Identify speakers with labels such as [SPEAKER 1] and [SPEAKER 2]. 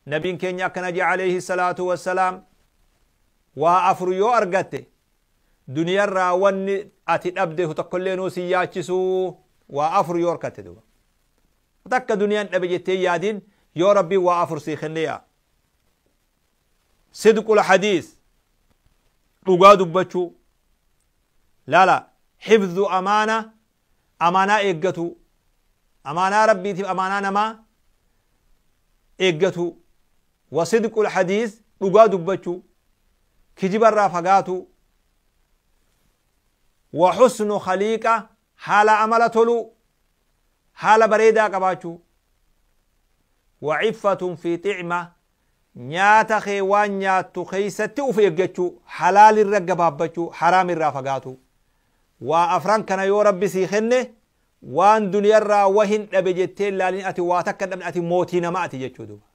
[SPEAKER 1] Nabiin keenya akkana jee alayhi salaatu wassalaam, waa afur yoo argatte duniyarraa wanni ati dhabde tokkollee nuu sin yaachisuu. Waa afur yoo argatte duuba takka duniyaan dhabe jettee yaadin, yoo Rabbiin waa afur sii kenne yaa sidqul hadiis, dhugaa dubbachuu laala, hifdhu amaana, amaanaa eeggatu, amaanaa Rabbiitiif amaanaa namaa eeggatu, wa sidqul hadiis, dhugaa dubbachuu, kijibarraa fagaatu, wa husnu khaliiqa, haala amala toluu, haala bareedaa qabaachuu, wa ciffatun fi xicma, nyaata kee waan nyaattu keeysatti uf eeggachuu, halaalirra gabaabbachuu, haraam irraa fagaatu. Waa afran kana yoo Rabbi sii kenne, waan duniyarraa wahin dhabe jettee laalin, ati waa takka dhabne, ati mootii nama ati jechuu duuba.